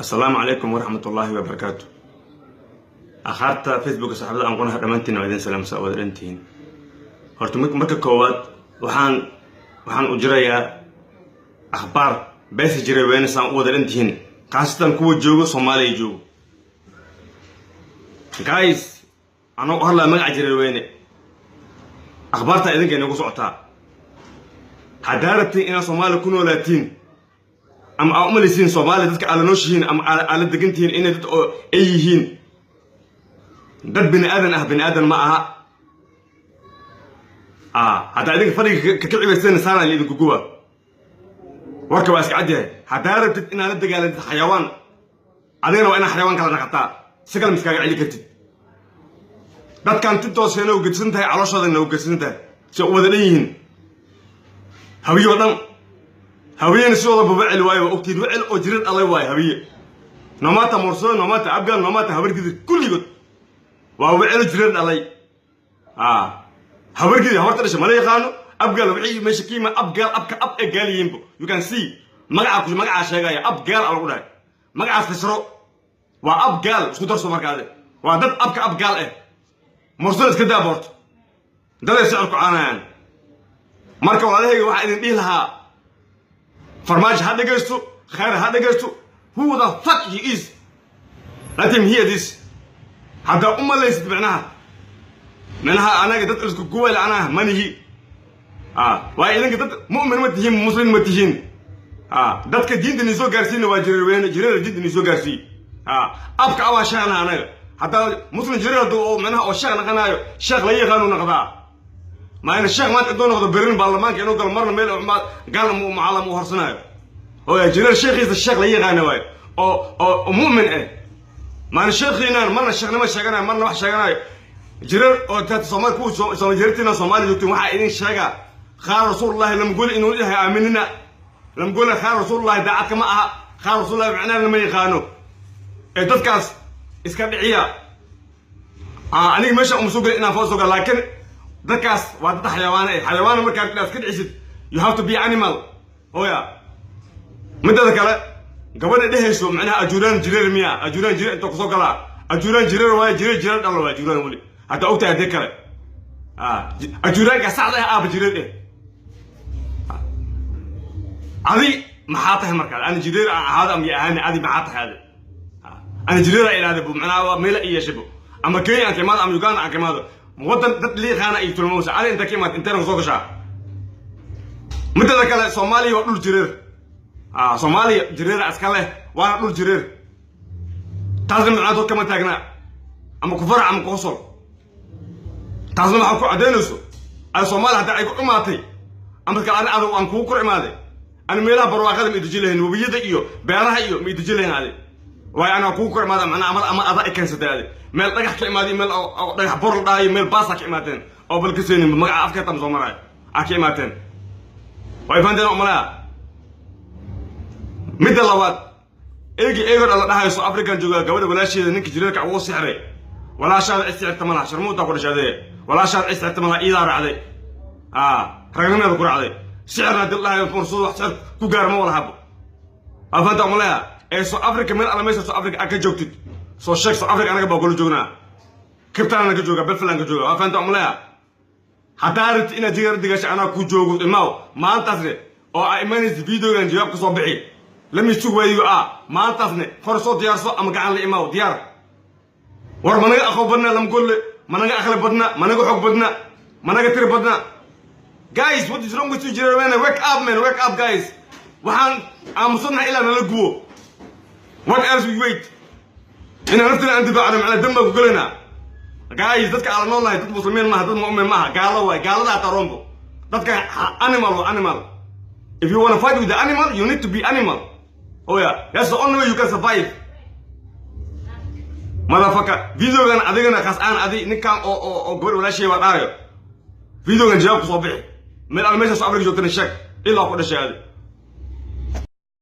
Asalaamu calaykum waraxmatullaahi wabarakaatu. Akhaarta Facebooka, saxaabada aan qonaha, dhammaantiin waa idin salaamsa, wada dhantihiin. Horta marka koowaad waxaan u jirayaa akhbaar beesa jiray weenasaan u wada dhantihiin, khaasatan kuwa joogo Soomaaliya joogo. Guys, anoo u hadlaya magaca jiray weyne, akhbaartaa idinka inagu socotaa. Haddaa rabtiin inaad Soomaaliya ku noolaatiin ama aa umalaysiin Soomaaliya dadka aala nooshihiin ama aala degantihiin inay dad oo ay yihiin dad bini aadan ah, bini aadan ma aha. Haddaa idinka fadhiga ka kicibayseen, saana la idinku guba. Warka waa iska cad yahay. Haddaa rabtid inaad la dagaalantid xayawaan, adigana waa inaad xayawaan kala dhaqataa, si kale miskaaga celi kartid. Dadkan tintoosena u gedsan tahay, calooshooda u gedsan tahay, si u wada dhan yihiin Hawiye oo dhan. Hawiyena sidooda wecel waayo, waa ogtihiin, wecel oo jirar dhalay waayo Hawiye. Nomaata Mursado, nomaata Abgaal, nomaata Habargidir, kulligood waa wecelo jirar dhalay. Habargidir habarta dhasha mala yaqaano. Abgaal wixii meesha ka yima Abgaal, abka ab ee gaal yihiinbo. You can see magacaa ku magacaa sheegaya, Abgaal a lagu dhahay, magacaas fasiro, waa Abgaal isku darso. Markaade waa dad abka Abgaal eh. Mursado iska daa boorto, daday sicir ku caanayaan. Marka walaalahayga, waxaa idin dhihi lahaa, Farmaajo ha dhegaysto, Khayr ha dhegaysto. Who the fuck he is, let him hear this. Haddaa u malaysid micnaha anaga dad isku guwayl anaha manihi. Waayo idinka dad mu'min ma tihiin, muslim ma tihiin. Dadka diinta ni soo gaarsiina waa jireer weyne. Jireer diinta ni soo gaarsiiy. Abka abaa sheekhna anaga. Haddaa muslim jireer hadduu oo micnaha oo sheekh naqanaayo, sheekh la yaqaanu naqdaa. Maayna sheekh maanta intuu noqdo berin baarlamaanka inuu galo, marna meel gaal mucalam uu horsanaayo oo jireer sheekhiisa sheekh la yaqaana waayo oo mu'min ah. Maana sheekhiinaan marna sheekhnimo sheeganayo, marna wax sheeganayo jireer oo taata Soomaali kuwa Soomaalijeertiina Soomaaliya joogtiin. Waxaa idin sheegaa, qaala Rasuulullahi lamgoli inuu yahay aaminina lamgoli. Qaala Rasuulullahi daacadka ma aha. Qaala Rasuulullahi macnaha lama yaqaano ee dadkaas iska dhiciya. Aniga meesha uma soo gelin inaan foo soo galo, laakiin dadkaas waa dad xayawaana eh. Xayawaana markaad iska dhicisid, you have to be animal. Oya, midada kale, gabadha dhehayso macnaha Ajuuraan jireer miya? Ajuuraan jireer inta kusoo galaa? Ajuuraan jireer waaye, jireer jireer dhalo waa Ajuuraan weli. Haddaa ogtahay, haddii kale Ajuuraanka saxda ah aaba jireer eh. Adi maxaa tahay markaa? Ani jireer aan ahaado ama ahaani, adi maxaa tahay? Adi ani jireera ilaada bu macnaha waa meela i yeeshabo, ama Kenya aan ka imaado ama Uganda aan ka imaado, waddan dad liiqaana iyo tulmoosa. Adi inta ka imaad, inteena kusoo gashaa? Midada kale, Soomaaliya waa dhul jireer. Soomaaliya jireera iska leh, waana dhul jireer. Taasna macnaa dood kama taagna, ama ku farac ama ku qosol. Taasna waxaa ku caddaynayso ay Soomaaliya hadda ay ku imaatay ama kale ani adag aan kugu kor imaaday. Ani meelaha barwaaqada ma idejin lahayn, webiyada iyo beeraha iyo ma idejin lahayn adi. Waayo anaa kugu kor imaada macnaa ama ada i keensatay. Adi meel dhagax ka imaaday, meel oo dhagax bor la dhahayo, meel baasa ka imaateen oo bal ka seenin magaca afka tam soo maraayo aa ka imaateen. Way fahanteen umalaya. Midda labaad, eegi eegoo dhala dhahayo Soo African jooga, gabadha walaasheeda ninka jireerka ugu sixray. Walaashaada cid sixirta ma laha, sharmuutaa ku dhashay adee. Walaashaada cid sixirta ma laha, iidaa raacday, ragnimeeda ku raacday. Sixirna hadii la dhahayo, fursado wax sixir ku gaara ma wala habo. Waa fahanta umalaya. Ee Soo Africa, meel alla meesha Soo Africa aad ka joogtid soo sheeg. Soo Africa anaga baa kula joognaa, Cape Town ka jooga, Belfiland ka jooga. Waa fahanta umalaya. Haddaa rabti inaad jigar digasho, anaa ku joogo, imaaw maantaasne oo aa imanaysa. Videogan jawaab ka soo bixi lami sug waayigo. Maantaasne hore soo diyaarso ama gacan la imaaw diyaar. War managa aqoon badna lamgolle, managa aqli badna, managa xog badna, managa tiri badna. Guys, what is wrong with you, Jireer? Wake up, man, wake up, guys. Waxaan aamusannahay ilaa nala gubo. What else we wait? Inaan naftina aan difaacno macnaa dan baan ku gelaynaa. Guys, dadka aan la noolnahay dad muslimiin maaha, dad mu'min maaha, gaalo waay. Gaalada hataa rombo. Dadka animal waa animal. If you wanna fight with the animal, you need to be animal. Oh yeah, that's the only way you can survive, motherfucker. Videogan adigana khas aan adi ninkan oo gabar walaashay baa dhaayo. Videogan jawaab kusoo bixi. Meel aan meesha Soo Afrika joogtana sheeg, ilaa ku dhashay adi.